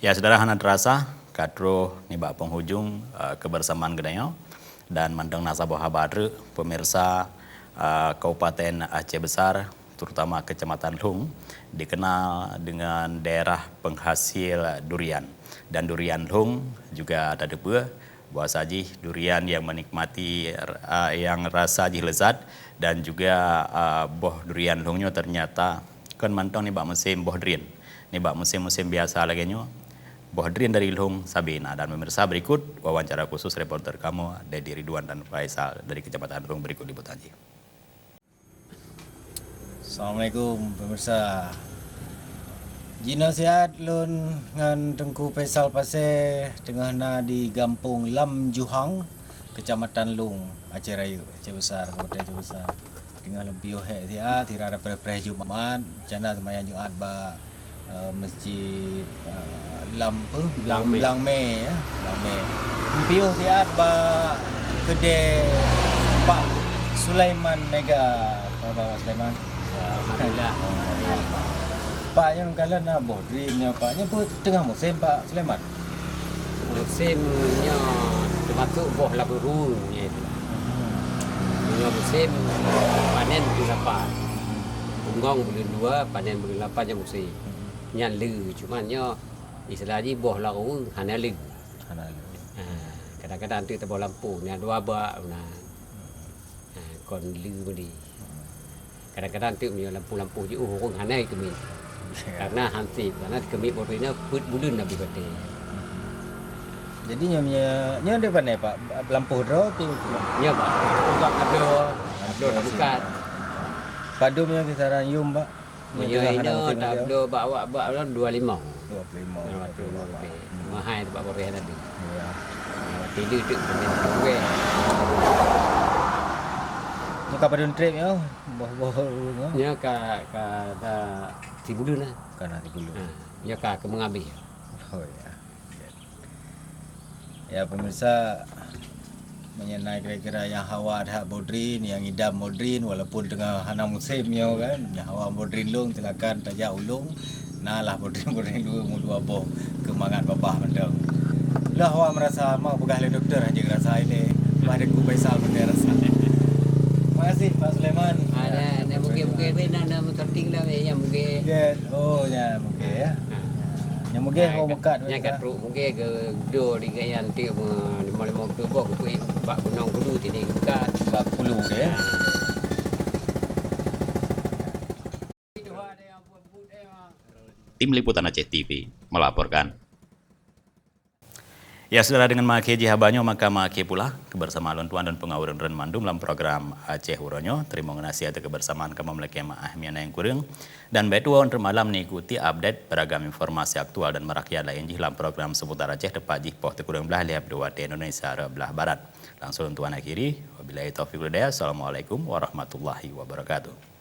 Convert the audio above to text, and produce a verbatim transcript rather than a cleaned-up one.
Ya, syedara, hana teurasa ka troh nibak penghujung, eh, kebersamaan geutanyoe dan mantong na saboh haba treuk, pemirsa, eh, Kabupaten Aceh Besar, terutama Kecamatan Lhung, dikenal dengan daerah penghasil durian. Dan durian Lhung juga tateupeue bahwasajih durian yang menikmati, eh, yang rasa jih lezat dan juga, eh, boh durian Lhung nyoe ternyata kon mantong nibak musim boh durian. Nibak musim-musim biasa lagée nyoe, boh durian dari Lhung sabe na. Dan pemirsa, berikut wawancara khusus reporter kamoe Dedi Ridwan dan Faisal dari Kecamatan Lhung. Berikut liputan jih. Assalamualaikum pemirsa. Jinoe siat lôn ngon Teungku Faisal Pasé teungoh na di Gampông Lam Juhang, Kecamatan Lhung, Aceh Rayeuk, Aceh Besar, Kabupaten Aceh Besar. Teungoh lôn piôh hék siat, sira preh-preh Jumat, rencana seumayang Jumat bak eh, masjid, eh, Lam, eh, Blang Mé. Blang Mé, ya, Blang Mé. Piôh siat bak keudè Pak Sulaiman Mega. Apa khabar Pak Sulaiman? Alhamdulillah. Pak, nyoe kalon na boh durian nyoe, Pak. Nyoe peue teungoh musim, Pak Sulaiman? Musim nyoe teumasuk boh labeurun nyoe. Hmm. Nyoe musim panen buleuen lapan. Bungong buleuen dua, panen buleuen lapan nyoe musim. Hmm. Nyan le, cuman nyoe istilah jih boh lawa hana le. Hana le. Ha, kadang-kadang teuk taboh lampôh, na dua bak, na, ha, kon le meunan. Kadang-kadang teuk meunyoe lampôh-lampôh jiôh ureueng hana jikeumiet. Karena hansip, karena jikeumiet boh durian nyoe peuet buleuen habéh batée. Jadi nyoe, nyoe, nyoe di pane, Pak? Lampôh droe atau? Nyoe, Pak. Lampôh bak kabloe, kabloe teubuka. Padum nyoe kisaran yum, Pak? Meunyoe inoe tabloe bak awak bak dua limong. Dua puluh lima. Dua puluh lima lebih. Mahai teuk bak boreh tadi. Ya. Tiga tu pun lebih. Nyoe ka padum trép nyoe, boh-boh nyoe? Nyoe ka, ka, ka tiga buleuen lah. Ka na tiga buleuen. Ha, nyoe ka, ka meungabéh. Oh, ya. Ya, pemirsa, meunyoe na kira-kira nyang hawa that boh durian, nyang idam boh durian, walaupun teungoh hana musim nyoe kan, nyang hawa boh durian Lhung, silakan tajak u Lhung. Na lah boh durian-boh durian dua, dua boh keu mangat babah mantong. Lah awak meurasa mau peugah lé dokto hana rasa ilée. Bah Teungku Faisal pun rasa. Terima kasih, Pak Sulaiman. Ah, ya, ya, mungkin, mungkin, mungkin, mungkin, mungkin. Ya, oh, ya, mungkin, ya. Ah. Nyang mugeh ho meukat. Nyang ka trok mugeh geudoe di gaya anteuk me-, limong-limong ploh boh geupeuék bak gunong kudu tini geukat. Bak kulu deh. Tim Liputan Aceh T V melaporkan. Ya, syedara, deungon meuakhé jih haba nyoe, maka meuakhé pula keubeursamaan lôn tuan dan peungawai ureueng mandum lam program Aceh Uroe nyoe. Teurimong geunaséh ateueh keubeursamaan kamoe meulakée meu'ah mian nyang kureueng. Dan bék tuwoe, teuma lam neuikuti update beuragam informasi aktual dan meurakyat laén jih lam program Seputar Aceh, teupat jih poh teukureueng blaih lhèe dua watèe Indonesia rot blaih Barat. Langsung lôn tuan akhiri, wabillahi taufiq wal hidayah. Assalamualaikum warahmatullahi wabarakatuh.